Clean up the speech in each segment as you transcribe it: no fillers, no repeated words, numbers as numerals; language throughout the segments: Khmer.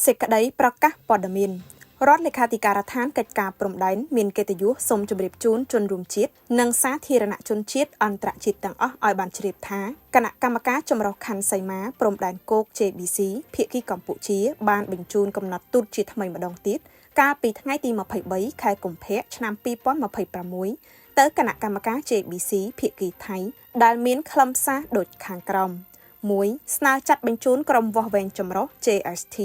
សេចក្តីប្រកាសព័ត៌មានរដ្ឋលេខាធិការដ្ឋានកិច្ចការព្រំដែនមានកិត្តិយសសូមជម្រាបជូនជនរួមជាតិនិងសាធារណជនជាតិអន្តរជាតិទាំងអស់ឲ្យបានជ្រាបថាគណៈកម្មការចម្រុះខណ្ឌសីមាព្រំដែនគោក JBC ភាគីកម្ពុជាបានបញ្ជូនកំណត់ទូតជាថ្មីម្ដងទៀតកាលពីថ្ងៃទី23ខែកុម្ភៈឆ្នាំ2026ទៅគណៈកម្មការ JBC ភាគីថៃដែលមានខ្លឹមសារដូចខាងក្រោម1ស្នើចាត់បញ្ជូនក្រុមវាស់វែងចម្រុះ JST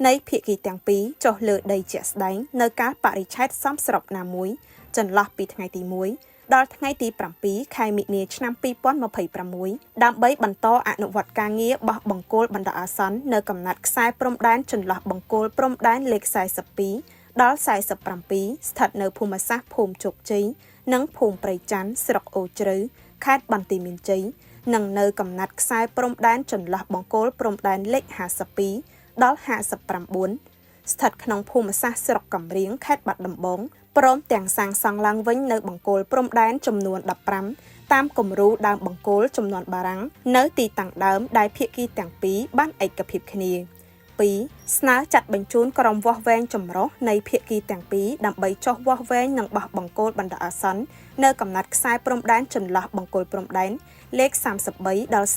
នៃភាគីទាំងពីរចុះលើដីជាក់ស្ដែងនៅកាលបរិច្ឆេទសមស្របណាមួយចន្លោះពីថ្ងៃទី1ដល់ថ្ងៃទី7ខែមិនិនាឆ្នាំ2026ដើម្បីបន្តអនុវត្តការងារបោះបង្គោលបណ្ដោះអាសន្ននៅកំណាត់ខ្សែព្រំដែនចន្លោះបង្គោលព្រំដែនលេខ42ដល់47ស្ថិតនៅភូមិសាស្ត្រភូមិជោគជ័យនិងភូមិព្រៃច័ន្ទស្រុកអូជ្រៅខេត្តបន្ទាយមានជ័យនិងនៅកំណាត់ខ្សែព្រំដែនចន្លោះបង្គោលព្រំដែនលេខ52ដល់59ស្ថិតក្នុងភូមិសាស្ត្រស្រុកកំរៀងខេត្តបាត់ដំបងព្រមទាំងសាងសង់ឡើងវិញនៅបង្គោលព្រំដែនចំនួន15តាមគំរូដើមបង្គោលចំនួនបារាំងនៅទីតាំងដើមដែលភាគីទាំងពីរបានឯកភាពគ្នា2ស្នើចាត់បញ្ជូនក្រុមវាស់វែងចម្រុះនៃភាគីទាំងពីរដើម្បីចុះវាស់វែងនិងបោះបង្គោលបណ្ដោះអាសន្ននៅកំណាត់ខ្សែព្រំដែនចន្លោះបង្គោលព្រំដែនលេខ33ដល់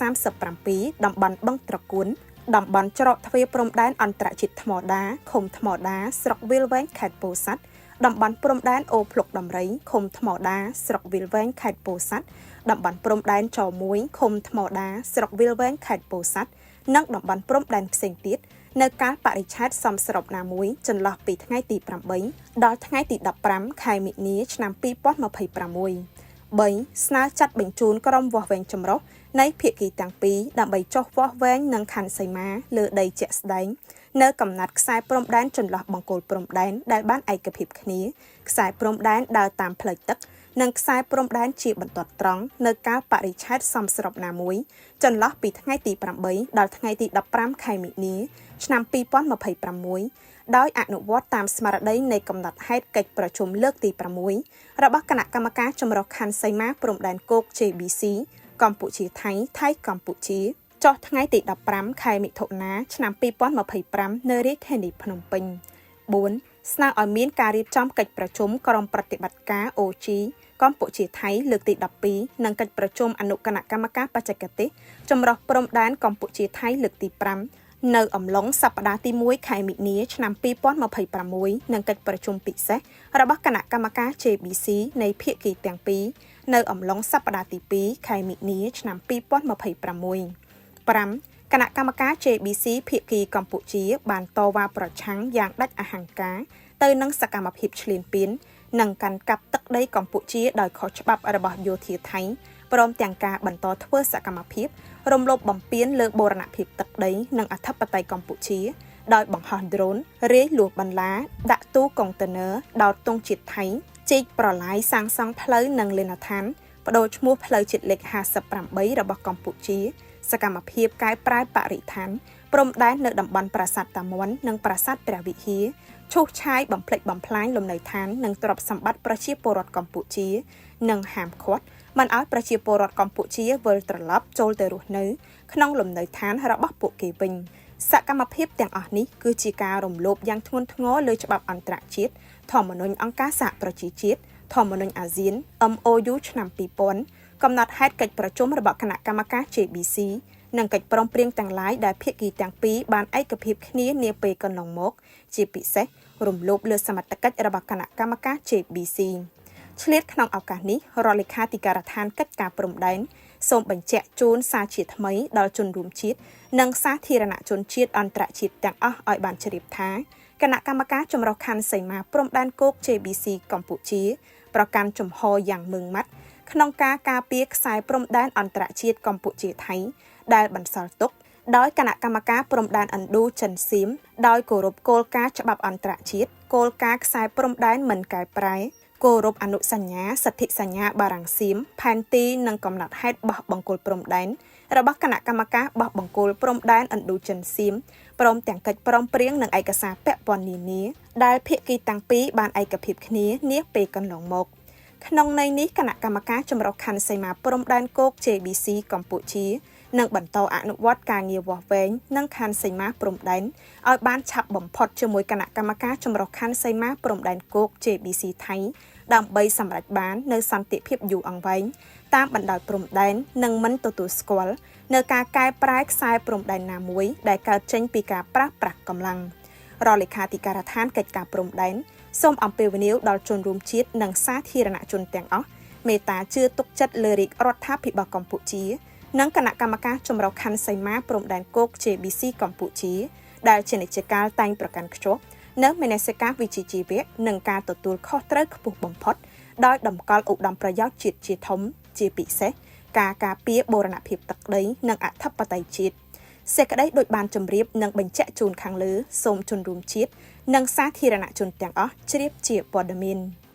37តំបន់បឹងត្រកួនតំបន់ច្រកទ្វារព្រំដែនអន្តរជាតិថ្មដាឃុំថ្មដាស្រុកវាលវែងខេត្តពោធិ៍សាត់តំបន់ព្រំដែនអូភ្លុកដំរីឃុំថ្មដាស្រុកវាលវែងខេត្តពោធិ៍សាត់តំបន់ព្រំដែនច1ឃុំថ្មដាស្រុកវាលវែងខេត្តពោធិ៍សាត់និងតំបន់ព្រំដែនផ្សេងទៀតនៅកាលបរិច្ឆេទសមស្របណាមួយចន្លោះពីថ្ងៃទី8ដល់ថ្ងៃទី15ខែមិនិនាឆ្នាំ2026 3ស្នើចាត់បញ្ជូនក្រុមវាស់វែងចម្រុះនៃភាគីទាំងពីរដើម្បីចុះវាស់វែងនិងខណ្ឌសីមាលើដីជាក់ស្ដែងនៅកំណាត់ខ្សែព្រំដែនចន្លោះបង្គោលព្រំដែនដែលបានឯកភាពគ្នាខ្សែព្រំដែនដើរតាមផ្លូវទឹកនិងខ្សែព្រំដែនជាបន្ទាត់ត្រង់នៅកាលបរិច្ឆេទសមស្របណាមួយចន្លោះពីថ្ងៃទី8ដល់ថ្ងៃទី15ខែមិនិនាឆ្នាំ2026ដោយអនុវត្តតាមស្មារតីនៃកំណត់ហេតុកិច្ចប្រជុំលើកទី6របស់គណៈកម្មការចម្រុះខណ្ឌសីមាព្រំដែនគោក JBC កម្ពុជាថៃថៃកម្ពុជាចុះថ្ងៃទី15ខែមិថុនាឆ្នាំ2025នៅរាជធានីភ្នំពេញ4ស្នើឲ្យមានការរៀបចំកិច្ចប្រជុំក្រុមប្រតិបត្តិការ OG កម្ពុជាថៃលើកទី12និងកិច្ចប្រជុំអនុគណៈកម្មការបច្ចេកទេសចម្រុះព្រំដែនកម្ពុជាថៃលើកទី5នៅអំឡុងសប្តាហ៍ទី1ខែមិនិនាឆ្នាំ2026និងកិច្ចប្រជុំពិសេសរបស់គណៈកម្មការ JBC នៃភាគីទាំងពីរនៅអំឡុងសប្តាហ៍ទី2ខែមិនិនាឆ្នាំ2026 5គណៈកម្មការ JBC ភាគីកម្ពុជាបានតវ៉ាប្រឆាំងយ៉ាងដាច់អហង្ការទៅនឹងសកម្មភាពឈ្លានពាននិងកាន់កាប់ទឹកដីកម្ពុជាដោយខុសច្បាប់របស់យោធាថៃព្រមទាំងការបន្តធ្វើសកម្មភាពរំលោភបំពានលើបូរណភាពទឹកដីនិងអធិបតេយ្យកម្ពុជាដោយបង្ហោះដ្រូនរាយលួសបន្លាដាក់ទូកុងតឺន័រដោតទង់ជាតិថៃជីកប្រឡាយសាងសង់ផ្លូវនិងលេណដ្ឋានប្ដូរឈ្មោះផ្លូវជាតិលេខ58របស់កម្ពុជាសកម្មភាពកែប្រែបរិស្ថានព្រំដែននៅតំបន់ប្រាសាទតាមាន់និងប្រាសាទព្រះវិហារឈូសឆាយបំផ្លិចបំផ្លាញលំនៅឋាននិងទ្រព្យសម្បត្តិប្រជាពលរដ្ឋកម្ពុជានិងហាមឃាត់មិនឲ្យប្រជាពលរដ្ឋកម្ពុជាវិលត្រឡប់ចូលទៅរស់នៅក្នុងលំនៅឋានរបស់ពួកគេវិញសកម្មភាពទាំងអស់នេះគឺជាការរំលោភយ៉ាងធ្ងន់ធ្ងរលើច្បាប់អន្តរជាតិធម្មនុញ្ញអង្គការសហប្រជាជាតិធម្មនុញ្ញអាស៊ាន MOU ឆ្នាំ2000កំណត់ហេតុកិច្ចប្រជុំរបស់គណៈកម្មការ JBC និងកិច្ចព្រមព្រៀងទាំងឡាយដែលភាគីទាំងពីរបានឯកភាពគ្នានាពេលកន្លងមក ជាពិសេសរំលោភលើសមត្ថកិច្ចរបស់គណៈកម្មការ JBC ឆ្លៀតក្នុងឱកាសនេះរដ្ឋលេខាធិការដ្ឋានកិច្ចការព្រំដែនសូមបញ្ជាក់ជូនសារជាថ្មីដល់ជនរួមជាតិនិងសាធារណជនជាតិអន្តរជាតិទាំងអស់ឲ្យបានជ្រាបថាគណៈកម្មការចម្រុះខណ្ឌសីមាព្រំដែនគោក JBC កម្ពុជាប្រកាន់ជំហរយ៉ាងម៉ឺងម៉ាត់ក្នុងការការពារខ្សែព្រំដែនអន្តរជាតិកម្ពុជាថៃដែលបន្សល់ទុកដោយគណៈកម្មការព្រំដែនឥណ្ឌូចិនសៀមដោយគោរពគោលការណ៍ច្បាប់អន្តរជាតិគោលការណ៍ខ្សែព្រំដែនមិនកែប្រែគោរពអនុសញ្ញាសិទ្ធិសញ្ញាបារាំងសៀមផែនទីនិងកំណត់ហេតុបោះបង្គោលព្រំដែនរបស់គណៈកម្មការបោះបង្គោលព្រំដែនឥណ្ឌូចិនសៀមព្រមទាំងកិច្ចព្រមព្រៀងនិងឯកសារពាក់ព័ន្ធនានាដែលភាគីទាំងពីរបានឯកភាពគ្នានាពេលកន្លងមកក្នុងន័យនេះគណៈកម្មការចម្រុះខណ្ឌសីមាព្រំដែនគោក JBC កម្ពុជា នឹងបន្តអនុវត្តការងារវាស់វែងនិងខណ្ឌសីមាព្រំដែនឲ្យបានឆាប់បំផុតជាមួយគណៈកម្មការចម្រុះខណ្ឌសីមាព្រំដែនគោក JBC ថៃដើម្បីសម្រេចបាននូវសន្តិភាពយូរអង្វែងតាមបណ្ដោយព្រំដែននិងមិនទទួលស្គាល់នៅការកែប្រែខ្សែព្រំដែនណាមួយដែលកើតចេញពីការប្រាស្រប្រាស់កម្លាំងរដ្ឋលេខាធិការដ្ឋានកិច្ចការព្រំដែនសូមអំពាវនាវដល់ជនរួមជាតិនិងសាធារណជនទាំងអស់មេត្តាជឿទុកចិត្តលើរាជរដ្ឋាភិបាលកម្ពុជា និងគណៈកម្មការចម្រុះខណ្ឌសីមាព្រំដែនគោក JBC កម្ពុជា ដែលជានិច្ចកាលតែងប្រកាន់ខ្ជាប់នៅមនសិការវិជ្ជាជីវៈនិងការទទួលខុសត្រូវខ្ពស់បំផុតដោយតម្កល់ឧត្តមប្រយោជន៍ជាតិជាធំជាពិសេសការការពារបូរណភាពទឹកដីនិងអធិបតេយ្យជាតិសេចក្តីដូចបានជម្រាបនិងបញ្ជាក់ជូនខាងលើសូមជនរួមជាតិនិងសាធារណជនទាំងអស់ជ្រាបជាព័ត៌មាន។